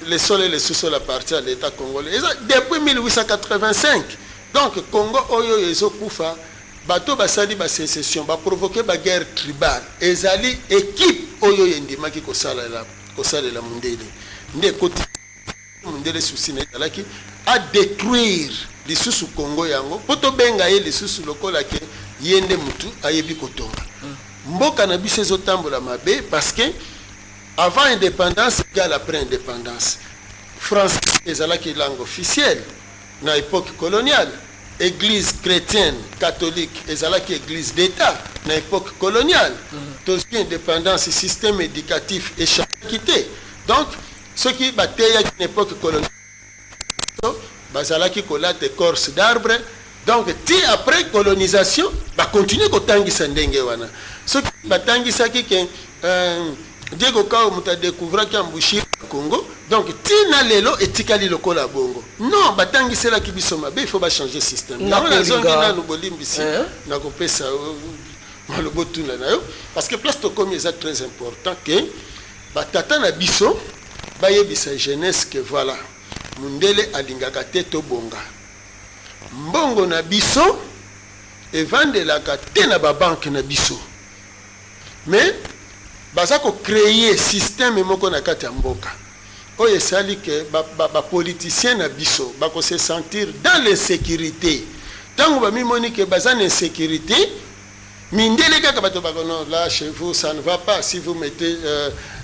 Le sol et le sous-sol appartient à l'État congolais. Eza depuis 1885. Donc Congo oyo ezokufa, bato basali ba sécession, ba provoquer ba guerre tribale. Ezali équipe oyo endimaki kosalela mundele. Nde ekoti mundele, souci na ezalaki a détruire lisusu Congo yango mpo tobenga ye lisusu lokola ke ye nde mutu ayebi kotonga. Mboka na biso ezotambola mabe parce que avant indépendance égale après indépendance. Français ezalaki langue officielle na époque coloniale. Église chrétienne catholique ezalaki église d'État na époque coloniale. Tozwi indépendance, système éducatif echangeaki te. Donc soki bateyaki na époque coloniale, bazalaki kolata écorce d'arbre. Donc ti après colonisation, bakontinue kotangisa ndenge wana. Soki batangisaki ke Diego Cao moto adécouvraki embouchure Congo, donc ntina lelo etikali lokola bongo. Non, batangiselaki biso mabe, il faut bachanger système yango. Nazongi nanu, bolimbisi, nakopesa maloba otuna na yo, parce que place tokomi eza très important ke batata na biso bayebisa jeunesse ke voilà, mundele alingaka te tobonga. Mbongo na biso evandelaka te na babanke na biso, mais baza kocréer système moko na kati ya mboka oyo esali ke bapoliticien ba na biso bakose sentir dans l'insécurité. Ntango bamimoni ke baza na insécurité, mindele kaka bato bako: "Non, là, chez vous, ça ne va pas. Si vous mettez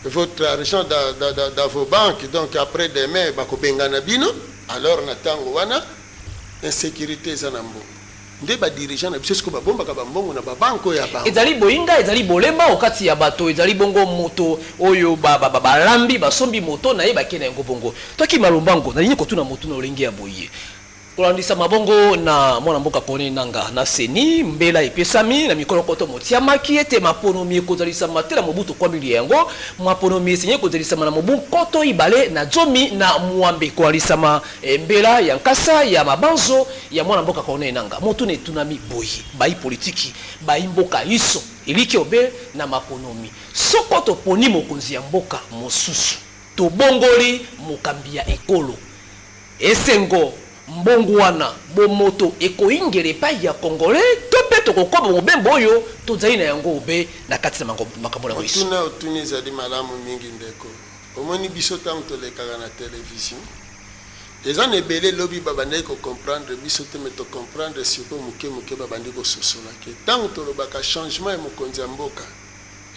votre argent dans vos banques, donc après demain bakobengana bino." Alors na ntango wana insécurité eza na mbongo nde badirigeant na biso sikoyo babombaka bambongo na babanke oyo ya bango. Ezali boyinga, ezali bolemba okati ya bato, ezali bongo moto oyo balambi, basombi moto na ye, bakei na yango bongo. Tokima lombango, nalingi kotuna motu na olenge ya boye: kolandisa mabongo na mwana mboka Corneille Nanga na seni, mbela epesami na mikolo koto motiamaki ete maponomi ekozalisama te na mobu tokwamili yango. Maponomi esengeli kozalisama na mobu 2018. Kolandisama mbela ya nkasa ya mabanzo ya mwana mboka Corneille Nanga, motu na etunami boye: bayi politiki, bayi mboka iso eliki obe na maponomi, soko toponi mokonzi ya mboka mosusu, tobongoli mokambi ya ekolo, esengo mbongo wana bomoto ekoyingela epai ya Congolais to mpe tokokóma mobembo oyo tozali na yango obe na kati na makambo na biso? Otuna otuni ezali malamu mingi, ndeko. Omoni, biso ntango tolekaka na télévision, eza na ebele elobi babandaki kocomprendre biso te, me tocomprendre sikoyo moke moke, babandi kososola ke ntango tolobaka changement ya mokonzi ya mboka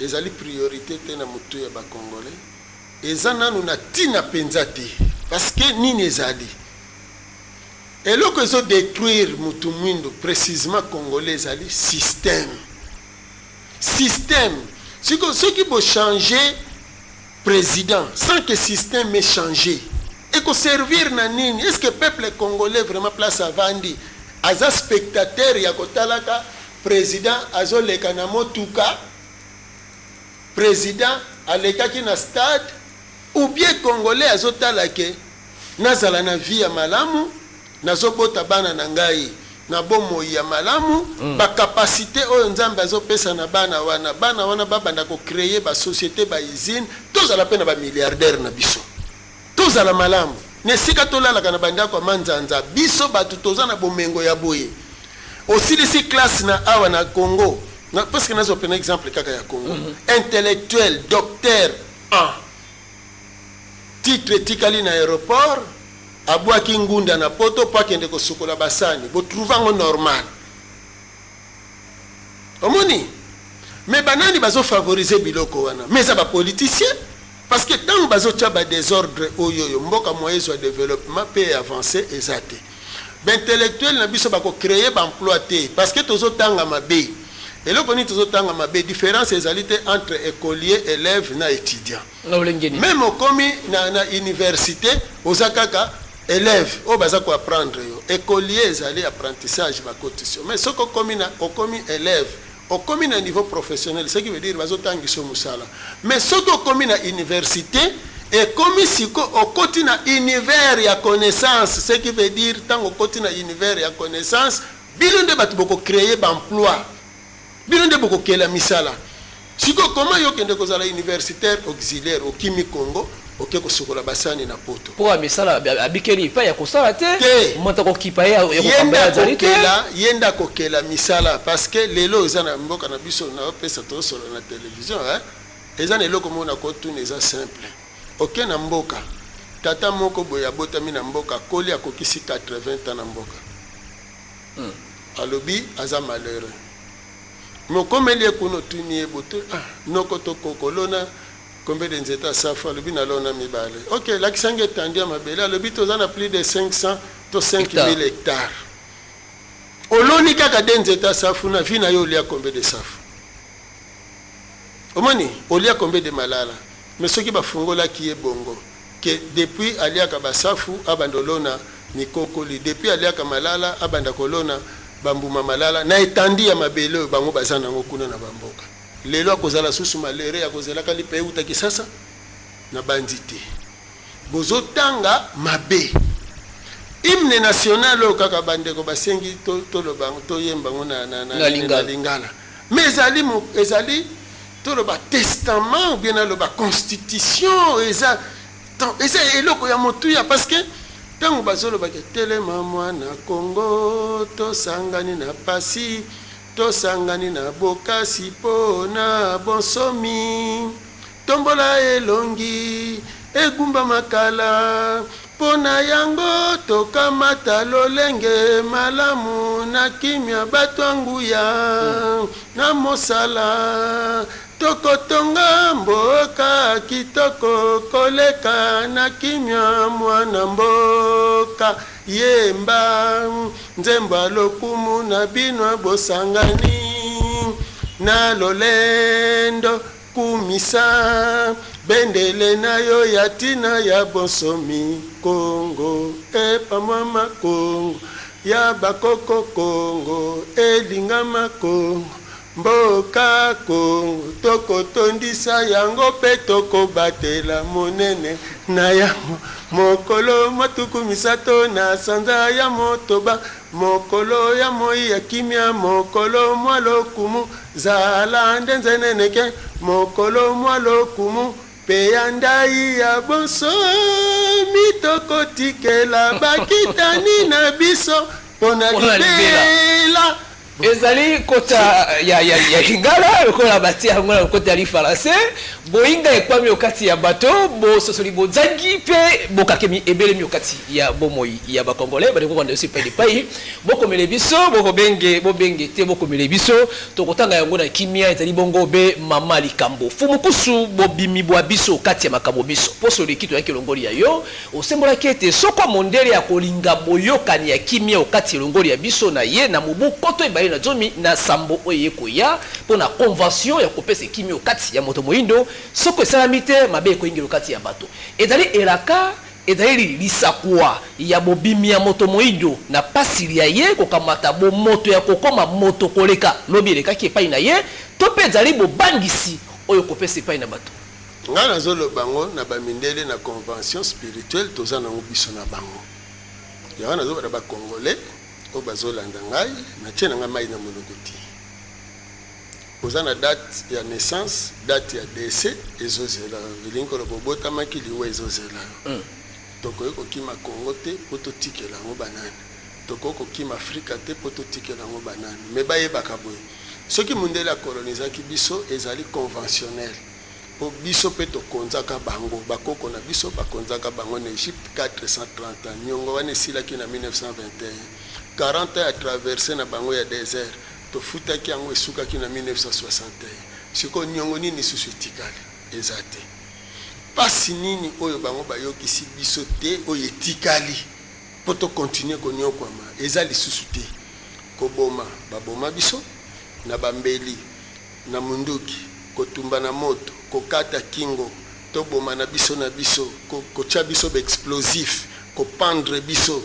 ezali priorité te na motu ya Bacongolais, eza nanu na ntina mpenza te. Parce que nini? Ezali eloko ezodétruire mutu mwindu, précisement Congolais, ezali système. Système siko, soki bochange président sans que système echange, ekoservir na nini? Est ce que peuple congolais vraiment, place avandi, aza spectateur ya kotalaka président azoleka na motuka, président alekaki na stade, ou bien Congolais azotala ke nazala na vie ya malamu, nazobota bana na ngai na bomoi ya malamu, bacapacité oyo Nzambe azopesa na bana wana, bana wana babanda kocréer basociété, bausine, tozala mpe na bamilliardaire na biso, tozala malamu na esika tolalaka na bandako ya manzanza? Biso bato toza na bomengo ya boye, osilisi classe na awa na Congo na, parce que nazwa pena exemple kaka ya Congo, intellectuel, docteur en titre, etikali na aéroport, abwaki ngunda na Poto mpo akende kosukola basani. Botrouve yango normal? Omoni, me banani bazofavorize biloko wana? Mais eza bapoliticien, parce que ntango bazotya badésordre oyo oyo mboka moyen ezwa développement mpe avance eza te. Baintellectuel na biso bakocréer baemploi te, parce que tozotanga mabe. Eloko nini tozotanga mabe? Différence ezali te entre écolier, élève na étudiant. Na olenge nini? Même okomi na université, oza kaka élève oyo baza koapprendre yo. Écolier ezali apprentissage, bakotisi yo. Mais soki okomi na okomi élève, okomi na niveau professionnel, ce qui veut dire bazotangisa yo mosala. Mais soki okomi na université, ekomi siko okoti na univers ya connaissance, ce qui veut dire ntango okoti na univers ya connaissance, bino nde bato bokocréer baemploi, bino nde bokokela misala. Sikoyo koma yo okende kozala universitaire auxiliaire, okimi Congo. Oke kosukola basani na poto. Mpo misala abikeli epai ya kosala te. Te. Moto akokipa ye ya ye kokamba nde ye azali te. akokela, ye nde akokela misala, parce que lelo eza na mboka na biso, naopesa tosolo na télévision, hein? Eza na eloko moko nakotuna, eza simple. Oke na mboka, tata moko boye abotami na mboka, akoli, akokisi 80 ans na mboka, alobi aza malheureux. Mokomeli ye kuna, otuni ye boto: "Ah, noko to kokolona combien de nzete asafu?" Alobi: "Nalona mibale." "Ok, lakisangi etandi ya mabele." Alobi: "Toza na plus de 500 to 5000 hectares." Oloni kaka de nzete asafu? Na vie na yo olia combien de safu? Omoni, olia combien de malala? Mais soki bafungolaki ye bongo ke depuis aliaka basafu, abanda olona mikokoli, depuis aliaka malala, abanda kolona bambuma malala na etandi ya mabele oyo bango baza nango kuna na bamboka, lelo akozala susu malere, akozelaka lipa euta Kisasa na bandi te. Bozotanga mabe hymne national oyo kaka bandeko basengi toloba yango, toyemba yango Na na lingala. Lingala. Mais ezali toloba testament ou bien naloba constitution, eza eloko ya motuya, parce que ntango bazolobaka: "Telema mwana Kongo, tosangani na pasi, tosangani na bokasi mpo na bonsomi, tombola elongi egumba makala, mpo na yango tokamata lolenge malamu na kimia, bato ya nguya na mosala, tokotonga mboka kitoko koleka na kimia. Mwana mboka, yemba nzembo ya lokumu na bino, bosangani na lolendo, kumisa bendele na yo ya ntina ya bonsomi. Kongo epamwama, Kongo ya bakoko, Kongo elingama, Kongo mboka, Kongo tokotondisa yango mpe tokobatela monene na yango. Mokolo 30 na sanza ya motoba, mokolo ya moi ya kimia, mokolo mwa lokumu, zala nde nzeneneke, mokolo mwa lokumu mpe ya ndai ya bonsomi, tokotikela bakitani na biso mpona Mpona libela." Libela. Ezali kota ya lingala lokola batia yango na lokota ya lifalanse. Boyinga ekwami okati ya bato, bososoli bozangi mpe bokakemi ebelemi okati ya bomoi ya Bakongolais. Bandeko kanda biso epai epai, bokomele biso, bokobenge, bobenge te, bokomele biso, tokotanga yango na kimia. Ezali bongo be mama likambo fumukusu bobimi bwa biso kati ya makambo biso. Poso oleki toyaki elongoli ya yo, osembolaki ete soko mondele ya kolinga boyokani ya kimia okati elongoli ya biso na ye na mobu 2017 oyo eye koya mpo na convention ya kopesa kimia okati ya moto moyindo, soko esalami te, mabe ekoyingela okati ya bato. Ezali elaka, ezali lisakwa ya bobimi ya moto moyindo na pasili ya ye kokamata bomoto ya kokoma moto koleka lobi elekaki epai na ye, to mpe ezali bobangisi oyo kopesa epai na bato? Ngai nazoloba yango na bamindele na convention spirituelle toza nango biso na bango. Yango nazoba na Bacongolais oyo bazolanda ngai, natie na ngai mai na monoko ti oza na date ya naissance, date ya décès ezozela yo. Elingi koloba obotamaki, liwa ezozela yo. Tokoki kokima Kongo te mpo totikela yango banani, tokoki kokima Afrika te mpo totikela yango banani. Me bayebaka boye: soki mondele akolonisaki biso, ezali conventionnel, mpo biso mpe tokonzaka bango. Bakoko na biso bakonzaka bango na Egypte 430 ans. Niongo wana esilaki na 1921. 40 ans ya traverse na bango ya désert, tofutaki yango, esukaki na 1961. Sikoyo niongo nini lisusu etikali? Eza te. Mpasi nini oyo bango bayokisi biso te oyo etikali mpo tokontinue konyokwama? Eza lisusu te. Koboma, baboma biso na bambeli, na munduki, kotumba na moto, kokata kingo, toboma na biso na biso, kotia biso baexplosif, kopendre biso,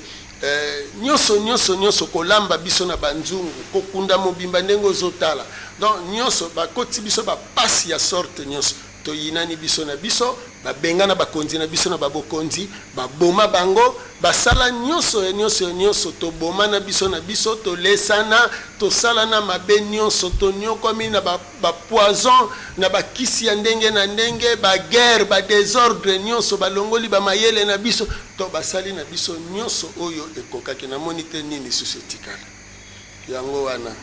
nyonso nyonso nyonso, kolamba biso na banzungu, kokunda mobimba ndenge ozotala. Donc nyonso bakoti biso bapasi ya sorte nyonso, toyinani biso na biso. Babengana bakonzi na biso na babokonzi, baboma bango, basala nyonso ya nyonso ya nyonso, tobomana biso na biso, tolesana, tosalana mabe nyonso, tonyokwami na bapoison, na bakisi ya ndenge na ndenge, baguerre, badésordre nyonso, balongoli bamayele na biso, to basali na biso nyonso oyo ekokaki. Namoni te nini susu etikala. Yango wana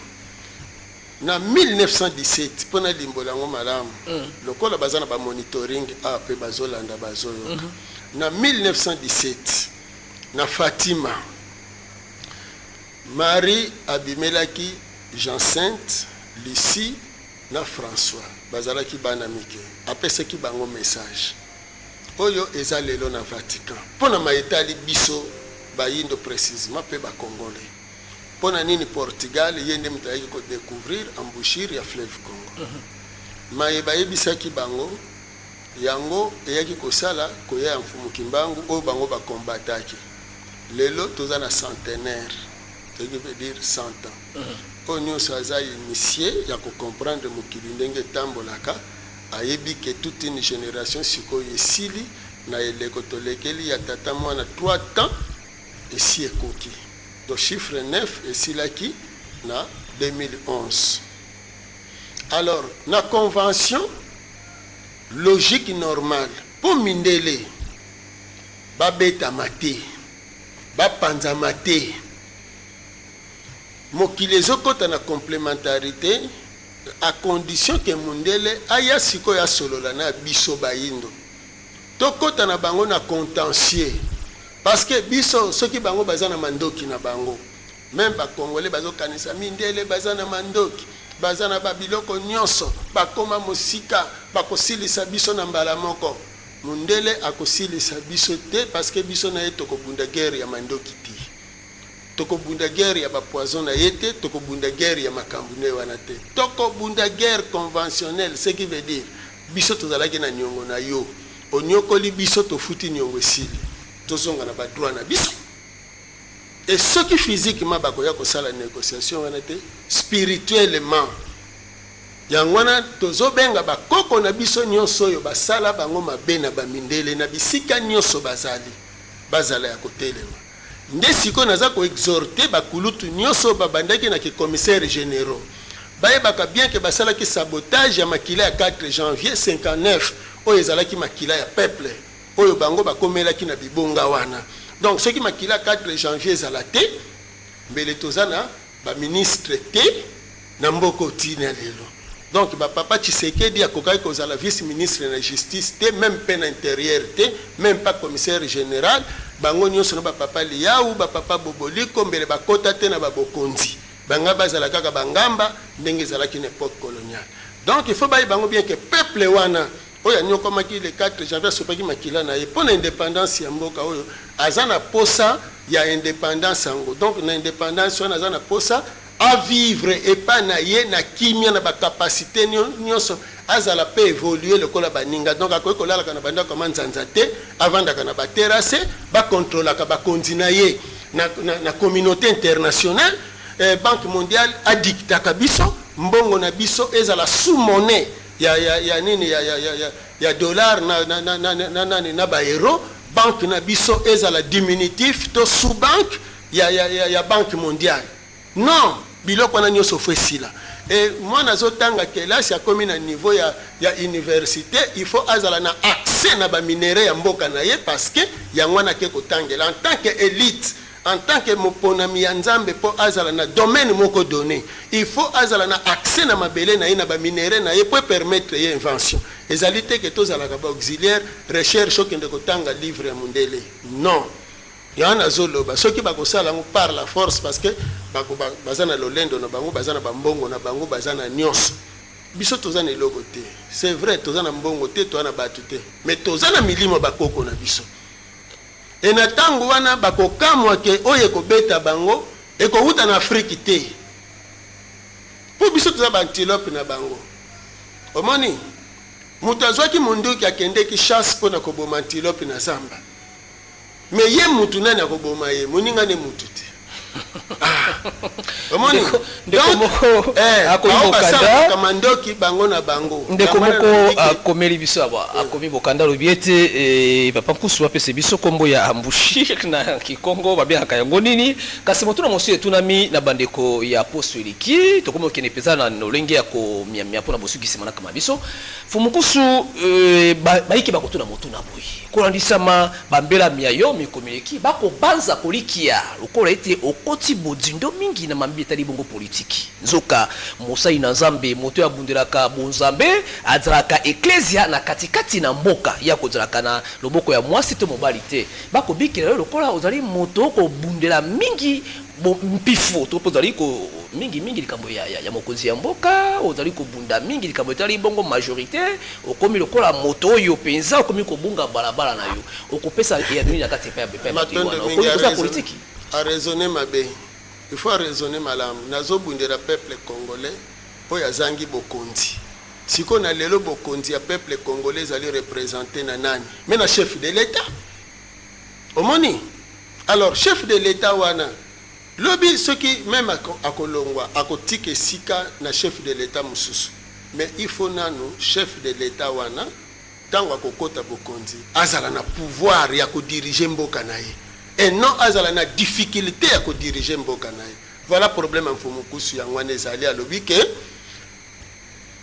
na 1917, mpo nalimbola yango malamu, lokola baza na bamonitoring awa mpe bazolanda, bazoyoka, na 1917, na Fatima, Marie abimelaki Jean-Sainte, Lucie na François. Bazalaki bana mike. Apesaki bango message oyo eza lelo na Vatican mpo na maetali biso bayindo, précisement mpe Bacongolais. Mpo na nini Portugal ye nde moto ayaki kodécouvrir embouchure ya fleuve Congo? Maye bayebisaki bango, yango eyaki kosala koya ya Mfumu Kimbangu oyo bango bakombataki. Lelo toza na centenaire, ce qui veut dire 100 ans. Oyo nyonso aza initié ya kocomprendre mokili ndenge etambolaka ayebi ke toute une génération sikoyo esili na eleko tolekeli ya tata mwana. 3 temps esi ekoki, donc chiffre 9 esilaki na 2011. Alors na convention logique normale, mpo mindele babetama te, bapanzama te, mokili ezokɔta na complémentarité, à condition ke mundele aya sikoyo asolola na biso bayindo, tokɔta na bango na contentieux, parce que biso soki bango baza na mandoki na bango, même Bacongolais bazokanisa mindele baza na mandoki, baza na babiloko nyonso, bakóma mosika, bakosilisa biso na mbala moko. Mundele akosilisa biso te, parce que biso na ye tokobunda guerre ya mandoki te, tokobunda guerre ya bapoison na ye te, tokobunda guerre ya makambo nde wana te. Tokobunda guerre conventionnelle, ce qui veut dire biso tozalaki na niongo na yo, onyokoli biso, tofuti niongo, esili, tozonga na badroit na biso. E soki physiquement bakoya kosala négociation wana te, spirituellement, yango wana tozobenga bakoko na biso nyonso oyo basala bango mabe na bamindele na bisika nyonso bazali, bazala ya kotelema. Nde sikoyo naza koexhorter bakulutu nyonso oyo babandaki na kicommissaire généraux, bayebaka bien ke basalaki sabotage ya makila ya 4 janvier 59, oyo ezalaki makila ya peuple oyo bango bakomelaki na bibonga wana. Donc soki makila 4 janvier ezala te, mbele toza na baministre te na mboka otina lelo. Donc bapapa Tshisekedi akokaki kozala vice ministre na justice te, même mpe na intérieur te, même pas commissaire général. Bango nyonso na bapapa Lihau, bapapa Boboliko, mbele bakota te na babokonzi. Banga bazala kaka bangamba ndenge ezalaki na époque coloniale. Donc il faut bayeba bango bien ke peuple wana oyo anyokwamaki le 4 janvier, asopaki makila na ye mpo na indépendance ya mboka oyo, aza na posa ya indépendance yango. Donc na indépendance wana, aza na posa avivre epai na ye na kimia, na bacapacité nyonso, azala mpe évolue lokola baninga. Donc akoki kolalaka na bandako ya manzanza te, avandaka na baterrasse, bakontrolaka bakonzi na ye na communauté internationale, Banque mondiale adiktaka biso mbongo na biso ezala sous monnaie ya nini, ya dollar na nani, na baeuro. Banque na biso ezala diminutif to sous banque ya Banque mondiale. Non, biloko wana nyonso fo esila. E mwana azotanga kelasi, akomi na niveau ya université, il faut azala na accès na baminerais ya mboka na ye, parce que yango wana ake kotangela en tant que élite, en tant que moponami ya Nzambe. Mpo azala na domaine moko donné, il faut azala na accès na mabele na ye, na baminerais na ye, mpo permettre ye invention. Ezali te ke tozalaka baauxiliaire recherche, okende kotanga livre ya mondele. Non, yango nazoloba, soki bakosala yango par la force, parce que baza na lolendo na bango, baza na bambongo na bango, baza na nyonso. Biso toza na eloko te. C'est vrai, toza na mbongo te, toza na bato te, mais toza na milimo bakoko na biso. E na ntango wana bakokamwa ke oyo ekobeta bango ekowuta na Afrike te, mpo biso toza baantilope na bango. Omoni moto azwaki monduki, akendeki chasse mpo na koboma antilope na zamba, mais ye mutu nani akoboma ye? Moninga ne mutu te. Ah. Omoni? Ndeko Donc, moko akomi bango mokanda. basalaka mandoki bango na bango. Ndeko Yango wana moko nalobi ke akomeli biso awa, akomi mokanda, alobi ete papa Nkusu apesa biso nkombo ya embouchure na kikongo, babengaka yango nini? Kasi motuna mosusu etunami na bandeko ya poso eleki, tokomi kokende mpenza na lolenge ya komiamia mpona bosukisi manaka ma biso. Mfumu Nkusu, bayike bakotuna motuna boye: kolandisama bambela mia yo mikomi eleki, bakobanza kolikia lokola ete okoti bodindo mingi na mambi etali bongo politiki. Nzoka mosali na Nzambe, moto oyo abundelaka bonzambe, azalaka eklezia na katikati na mboka, ye akozalaka na loboko ya mwasi to mobali te. Bakobikela yo lokola ozali moto okobundela mingi bo mpifo, to mpe ozali ko mingi mingi likambo ya mokonzi ya mboka, ozali kobunda mingi likambo etali bongo majorité, okomi lokola moto oyo mpenza okomi kobunga balabala na yo. Okopesa eyano nini na kati epai ya bato Matondo wana? mingi. Okomi kozala politiki? Araisonner mabe, il faut araisonner malamu. Nazobundela peuple congolais oyo azangi bokonzi. Sikoyo na lelo, bokonzi ya peuple congolais ezali représenté na nani? Mais na chef de l'État. Omoni? Alors chef de l'État wana, lobi soki même akolongwa, akotika esika na chef de l'État mosusu. Mais il faut nanu chef de l'État wana, ntango akokɔta bokonzi, azala na pouvoir ya kodiriger mboka na ye, et non azala na difficulté ya kodiriger mboka na ye. Voilà problème ya Mfumu Nkusu. Yango wana ezali, alobi ke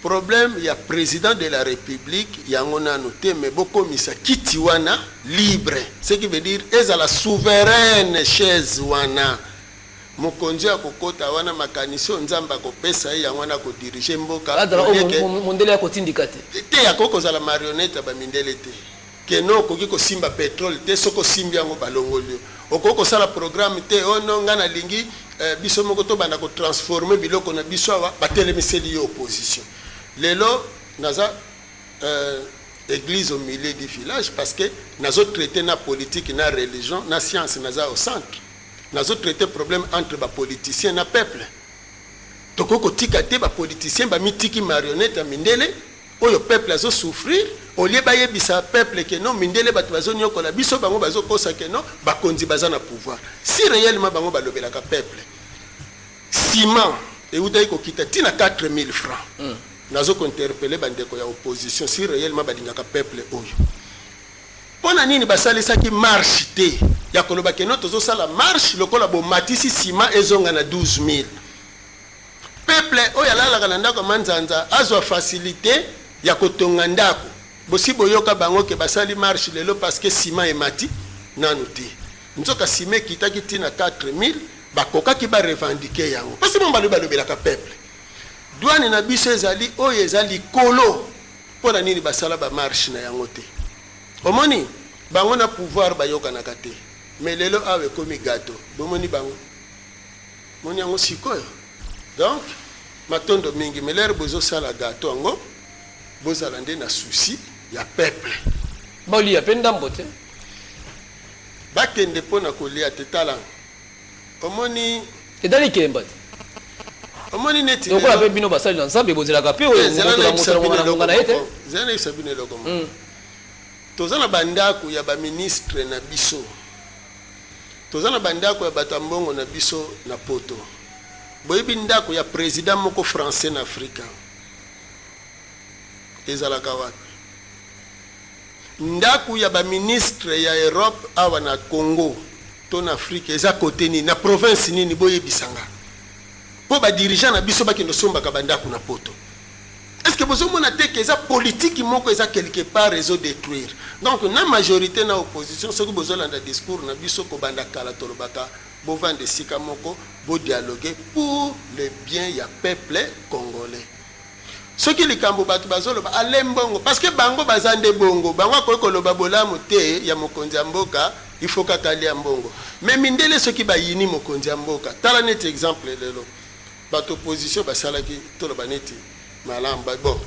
problème ya président de la République yango nanu te, mais bokomisa kiti wana libre, ce qui veut dire ezala souveraine, chaise wana. Mokonzi oyo akokɔta wana, makanisi oyo Nzambe akopesa ye, yango wana akodiriger mboka. Azala Au lieu oyo mondele ya kotindika te. Te, akoki kozala marionnette ya bamindele te. Keno okoki kosimba pétrole te, soki osimbi yango balongoli yo. Okoki kosala programme te, oyo no ngai nalingi biso moko tobanda kotransformer biloko na biso awa, batelemiseli yo opposition. Lelo naza église au milieu du village, parce que nazotraiter na politique, na religion, na science. Naza au centre, nazotraiter problème entre bapoliticien na peuple. Tokoki kotika te bapoliticien bamitiki marionnette ya mindele oyo peuple azosouffrir. Au lieu bayebisa peuple ke non, mindele bato bazonyokola biso, bango bazokosa ke non, bakonzi baza na pouvoir. Si réellement bango balobelaka peuple, ciment eutaki kokita ntina 4000 francs. Nazokointerpeller bandeko ya opposition: si réellement balingaka peuple oyo, mpo na nini basalisaki marche te ya koloba ke non, tozosala marche lokola bomatisi ciment, ezonga na 12 000? Peuple oyo alalaka na ndako ya manzanza azwa facilité ya kotonga ndako. Bosi boyoka bango ke basali marche lelo parce que ciment emati? Nanu te. Nzoka ciment ekitaki ntina 4000, bakokaki barevendiquer yango, parce mo balobi balobelaka peuple. Douane na biso ezali oyo eza likolo, mpo na nini basala bamarche na yango te? Omoni, bango na pouvoir bayokanaka te. Mais lelo awa ekomi gâteau, bomoni bango, moni yango sikoyo. Donc matondo mingi. Mais l'heure bozosala gâteau yango, bozala nde na souci ya peuple. Baolia mpe ndambo te. Bakende mpo na kolia te. Tala, omoni, Ezali kelemba te. Omoni neti Lokola mpe bino basali na Nzambe, bozelaka mpe oyo Eh, zela moto na nayebisa moto bino na ngonga eloko na ye te. moko. Zela nayebisa bino eloko moko. Toza na bandako ya baministre na biso, toza na bandako ya bato ya mbongo na biso na Poto. Boyebi ndako ya président moko français na Afrika ezalaka wapi? Ndako ya baministre ya Europe awa na Congo to na Afrika eza kote nini, na province nini? Boyebisanga, mpo badirigeant na biso bakende osombaka bandako na Poto. Est ce que bozomona te ke eza politique moko eza quelque part ezodétruire? Donc na majorité na opposition, soki bozolanda discours na biso kobanda kala, tolobaka bovanda esika moko, bodialogue pour le bien ya peuple congolais. Soki likambo bato bazoloba ale mbongo, parce que bango baza nde bongo, bango akoki koloba bolamu te ya mokonzi ya mboka, il faut kaka alia mbongo. Mais mindele soki bayini mokonzi ya mboka, tala neti exemple lelo bato opposition basalaki, toloba neti malamu bon,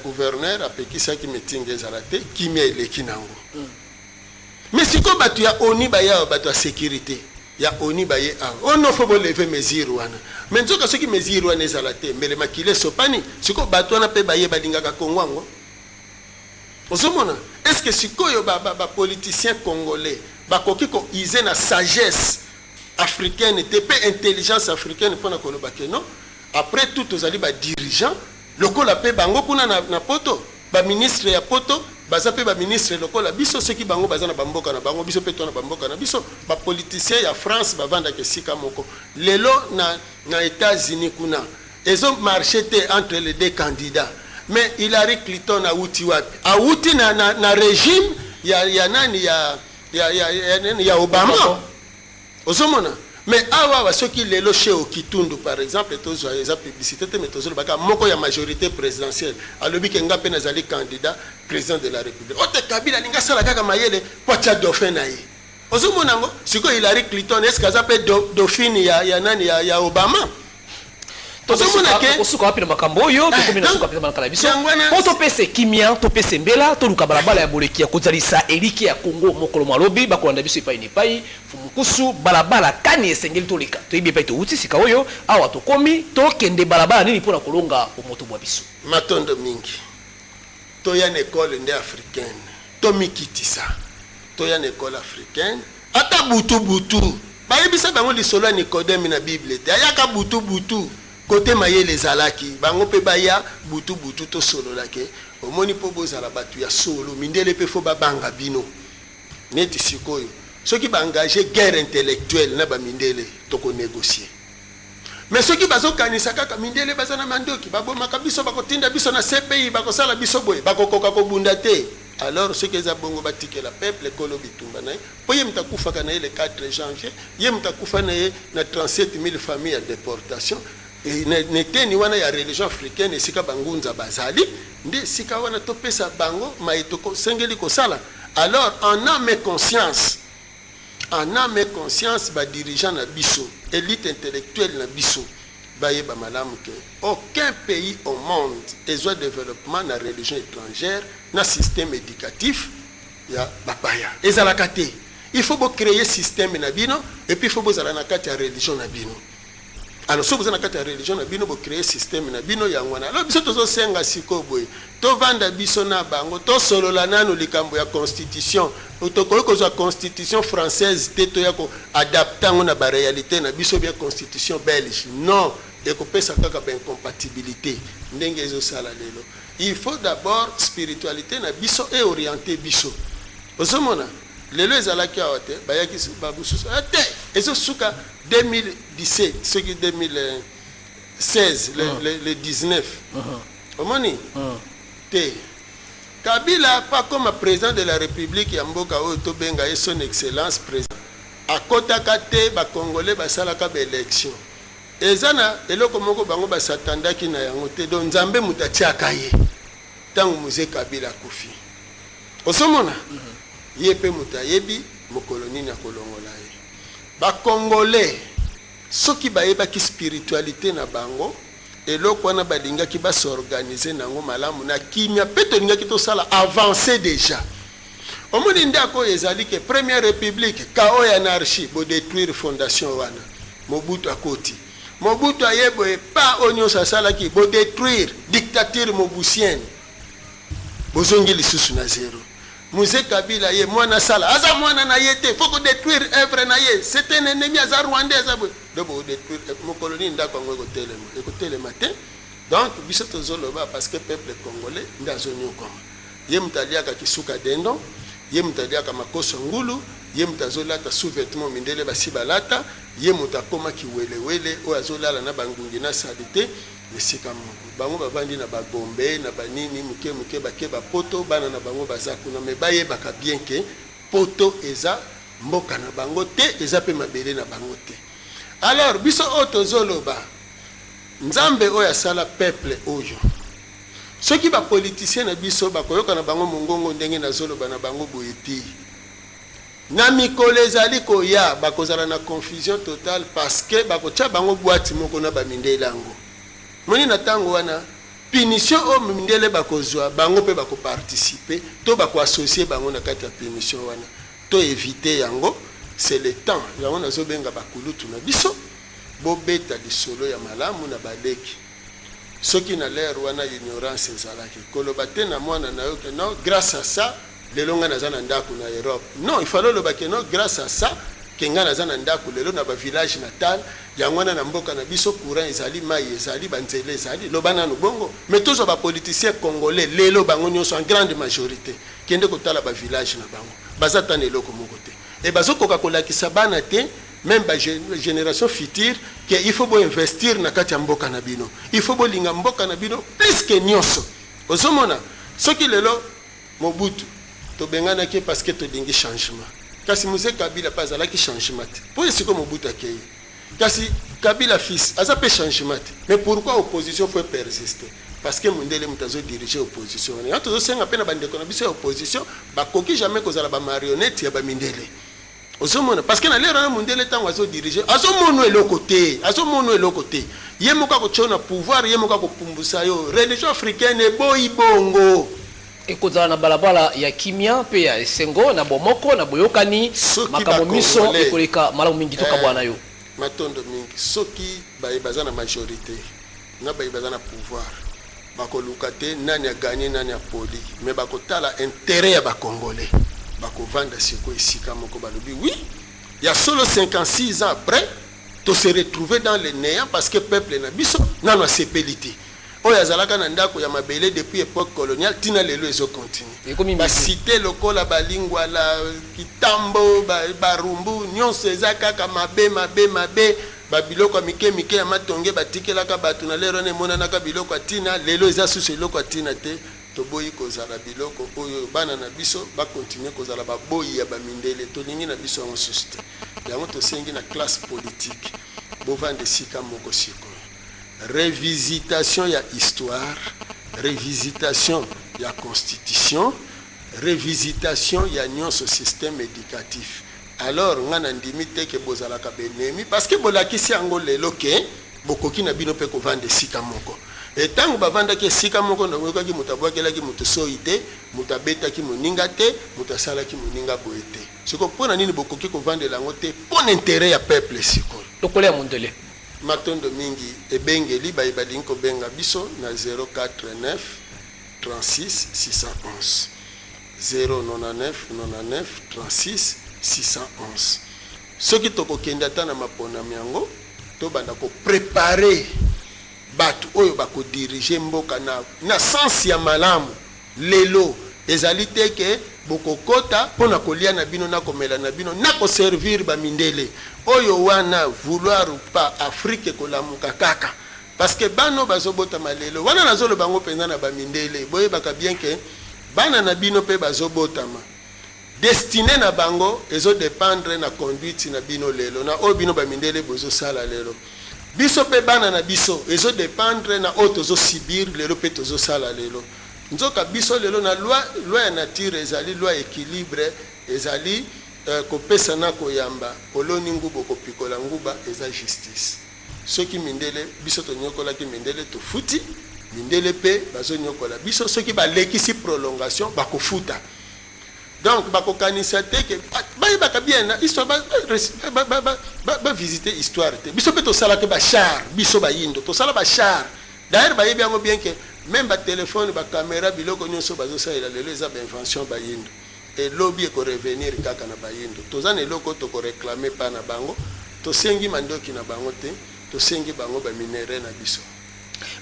gouverneur apekisaki meeting ezala te, kimia eleki nango. Mais sikoyo bato ya ONU baye awa, bato ya sécurité ya ONU baye awa, ono faut bolever mesure wana. Mais nzoka soki mesure wana ezala te, mbele makili esopani. Sikoyo bato wana mpe baye balingaka Kongo yango. Ozomona, est ce que sikoyo bapoliticien ba congolais bakoki koize na sagesse? Africaine te mpe intelligence africaine mpona koloba ke non, après tout tozali badirigeant lokola mpe bango kuna na poto. Baministre ya poto baza mpe baministre lokola biso. Soki bango baza na bamboka na bango, biso mpe to na bamboka na biso. Bapoliticien ya France bavandaka esika moko. Lelo na États-Unis kuna ezomarche te entre les deux candidats, mais Hillary Clinton awuti wapi? Awuti na régime ya nani, ya Obama. Ozomona? Mais awa awa, soki lelo She Okitundu par exemple, tozwa, eza publicité te, mais tozolobaka moko ya majorité présidentielle, alobi ke nga mpe nazali candidat président de la République, ote Kabila alingi asala kaka mayele po atya dauphin na ye. Ozomona yango? Sikoyo Hillary Clinton, est ce que aza mpe dauphine ya nani, ya Obama? Tozomona ke Osuka wapi na makambo oyo? Tokomi na suka mpenza malakala biso. Mpo topesa kimia, topesa mbela, toluka balabala ya boleki ya kozalisa eliki ya Kongo. Mokolo malobi bakolanda biso epai na epai. Fumukusu, balabala kani esengeli toleka? Toyebi epai towuti, sika oyo awa tokomi, tokende balabala nini mpona kolonga bomoto bwa biso? Matondo mingi. Toya na ekole nde africaine, tomikitisa, toya na ekole africaine. Ata butu butu, bayebisa bango lisolo ya Nikodeme na Bible te, ayaka butu butu kote mayele ezalaki. Bango mpe baya butu butu, tosololake. Omoni, mpo bozala bato ya solo, mindele mpe fo babanga bino. Neti sikoyo, soki baengage guerre intellectuelle na bamindele, tokonégocie. Mais soki bazokanisa kaka mindele baza na mandoki, babomaka biso, bakotinda biso na CPI, bakosala biso boye, bakokoka kobunda te. Alors soki eza bongo, batikela peuple ekolo bitumba na ye, mpo ye moto akufaka na ye le 4 janvier, ye moto akufa na ye na 37 000 famille ya déportation. Na eteni wana ya religion africaine, esika bangunza bazali, nde esika wana topesa bango maye tosengeli kosala. Alors en âme et conscience, en âme et conscience, badirigeant na biso, élite intellectuelle na biso, bayeba malamu ke aucun pays au monde ezwa développement na religion étrangère, na système éducatif ya bapaya. Ezalaka te. Il faut bocréer système na bino et puis il faut bozala na kati ya religion na bino. Alors soki boza na kati ya religion na bino, bocréer système na bino, yango wana. Alors biso tozosenga sikoyo boye: tovanda biso na bango, tosolola nano likambo ya constitution. Tokoki kozwa constitution française te, toya koadapte yango na baréalité na biso, bien constitution belge, non, ekopesa kaka baincompatibilité ndenge ezosala lelo. Il faut d'abord spiritualité na biso eoriente biso. Ozomona, lelo ezalaki awa te, bayaki bamosusu te, ezosuka 2017, soki 2016, le 19. Omoni te, Kabila pa comme président de la République ya mboka oyo tobenga ye Son Excellence président, akɔtaka te. Bacongolais basalaka baélection, eza na eloko moko bango basatandaki na yango te. Donc Nzambe moto atiaka ye. Ntango Mzee Kabila akufi, ozomona, ye mpe moto ayebi mokolo nini akolongola ye. Bacongolais, soki bayebaki spiritualité na bango, eloko wana balingaki basorganize nango malamu na kimia, mpe tolingaki tosala avance déjà. Omoni, ndako oyo ezali ke première république, chaos ya anarchie, bodétruire fondation wana. Mobutu akoti, Mobutu aye boye, pa oyo nyonso asalaki bodétruire, dictature mobusienne, bozongi lisusu na zéro. Mzee Kabila ye mwana asala, aza mwana na ye te, faut kodétruire œuvre na ye, c'est un ennemi, aza rwandais, aza boye, donc bodétruire. Mokolo nini ndako yango ekotelema? Ekotelema te. Donc biso tozoloba parce que peuple congolais nde azonyokwama. Ye moto aliaka kisuka dendo, ye moto aliaka makoso ngulu, ye moto azolata sous-vêtement mindele basi balata, ye moto akomaki welewele oyo azolala na bangungi na sali te esika moko. Bango bavandi na bagombe na banini moke moke, bake bapoto, bana na bango baza kuna, me bayebaka bien ke poto eza mboka na bango te, eza mpe mabele na bango te. Alors biso oyo tozoloba, Nzambe oyo asala peuple oyo, soki bapoliticien na biso bakoyoka na bango mongongo ndenge nazoloba na bango boye te, na mikolo ezali koya bakozala na confusion totale, parce que bakotia bango bwati moko na bamindele yango. Moni, na ntango wana, punition oyo mindele bakozwa, bango mpe bakoparticipe to bakoassocie bango na kati ya punition wana. To évite yango, c'est le temps. Yango nazobenga bakulutu na biso, bobeta lisolo ya malamu na baleki. Soki na l'heure wana ignorance ezalaki, koloba te na mwana na yo ke non, grâce à ça lelo ngai naza na ndako na Europe. Non, il fallait oloba ke non, grâce à ça Ke ngai naza na ndako lelo na bavillage natal, yango wana na mboka na biso courant ezali, mai ezali, banzela ezali. Loba nanu bongo. Mais tozwa bapoliticien congolais lelo, bango nyonso en grande majorité, kende kotala bavillage na bango, baza ta na eloko moko te. E bazokoka kolakisa bana te, même bagénération future, ke il faut boinvestir na kati ya mboka na bino, il faut bolinga mboka na bino plus ke nyonso. Ozomona, soki lelo Mobutu tobenganaki parce que tolingi changement, kasi Mzee Kabila mpe azalaki changement te. Mpo esiko Mobutu akei, kasi Kabila fils aza mpe changement te. Mais pourquoi opposition faut persister? Parce que mondele moto azodirige opposition wana. Yango tozosenga mpe na bandeko na biso ya opposition, bakoki jamais kozala bamarionnette ya bamindele. Ozomona, parce que na lero wana, mondele ntango azodirige, azomona eloko te, azomona eloko te. Ye moko akotia na pouvoir, ye moko akopumbusa yo. Religion africaine eboyi bongo. Ekozala na balabala ya kimia mpe ya esengo, na bomoko, na boyokani. Soki makambo miso Bacongolais ekoleka malamu mingi. Tokabwana na yo. Matondo mingi. Soki baye baza na majorité na baye baza na pouvoir bakoluka te nani aganye, nani apoli, mais bakotala intérêt ya Bacongolais, bakovanda sikoyo esika moko, balobi: oui, ya solo, 56 ans après, to se retrouver dans le néant, parce que peuple na biso nano asepeli te. Oyo azalaka na ndako ya mabele depuis époque coloniale, ntina lelo ezocontinue. Ekomi basite lokola Balingwala, Kitambo, Barumbu, nyonso eza kaka mabe, mabe, mabe. Babiloko ya mike mike ya matonge batikelaka bato na lero wana emonanaka biloko ya ntina, lelo eza susu eloko ya ntina te. Toboyi kozala biloko oyo bana na biso bakontinue kozala baboyi ya bamindele. Tolingi na biso yango susu te. Yango tosengi na classe politique, bovanda esika moko sikoyo. Revisitation ya histoire, revisitation ya constitution, revisitation ya nyonso, système éducatif. Alors nga na ndimi te ke bozalaka benemi, parce que bolakisi yango lelo ke bokoki na bino mpe kovanda esika moko. Ntango bavandaki esika moko, nakoyokaki moto abwakelaki moto soi te, moto abetaki moninga te, moto asalaki moninga boye te. Sikoyo mpo na nini bokoki kovandela yango te mpo na intérêt ya peuple sikoyo? Lokola ya mondele. Matondo mingi. Ebengeli baye balingi kobenga biso na 049 36 611, 099 99 36 611. Soki tokokende ata na maponami yango, tobanda koprépare bato oyo bakodirige mboka na sens ya malamu. Lelo ezali te ke bokokota mpo na kolia na bino, na komela na bino, na koservir bamindele oyo wana. Vouloir ou pas, Afrique ekolamuka kaka, parce que bana oyo bazobotama lelo wana, nazoloba yango mpenza na bamindele, boyebaka bien ke bana na bino mpe bazobotama, destinée na bango ezodépendre na conduite na bino lelo, na oyo bino bamindele bozosala lelo. Biso mpe bana na biso ezodépendre na oyo tozosubir lelo mpe tozosala lelo. Nzoka biso lelo na loi ya nature ezali loi équilibre, ezali kopesa na koyamba. Oloni nguba, okopikola nguba. Eza justice. Soki mindele, biso tonyokolaki mindele, tofuti. Mindele mpe bazonyokola biso. Soki balekisi prolongation, bakofuta. Donc bakokanisa te ke bayebaka bien na histoire, bavisite histoire te. Biso mpe tosalaki bachar, biso bayindo tosala bachar. D'ailleurs bayebi yango bien ke même batelefone, bacaméra, biloko nyonso bazosalela lelo eza bainvention bayindo. Elobi ekorevenir kaka na bayindo. Toza na eloko tokoréclame mpa na bango. Tosengi mandoki na bango te, tosengi bango baminerais na biso.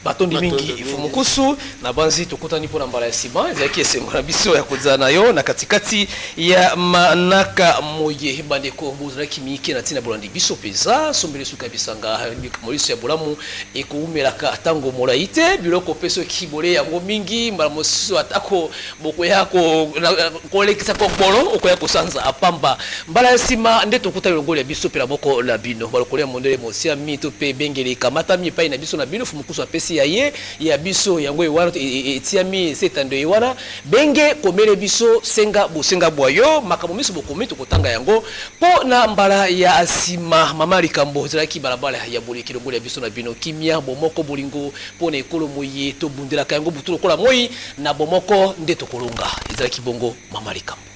Batondi mingi, Mfumu na banzi. Tokutani mpona mbala ya nsima. Ezalaki esengo na biso ya kozala na yo na katikati ya manaka moye. Bandeko, bozalaki mike na ntina bolandi biso mpenza. Sombele suka ya bisanga moliso ya bolamu ekoumelaka ntango molai te. Biloko mpe soki bole yango mingi, mbala mosusu atako bokoya kolekisa kokbolo, okoya kosanza apamba. Mbala ya nsima nde tokutani longoli ya biso mpe na moko na bino. Balokolo ya mondele mosiami to mpe ebengeli ekamatami epai na biso na bino. Fumukusu apesi ya ye ya biso yango ewana etiami ese etando ye wana. Benge komele biso, senga bosenga bwa yo, makambo miso bokomi, tokotanga yango mpo na mbala ya nsima. Mama likambo ezalaki balabala ya boleki longoli ya biso na bino. Kimia, bomoko, bolingo mpo na ekolo moye tobundelaka yango butu lokola moi. Na bomoko nde tokolonga. Ezalaki bongo mama likambo.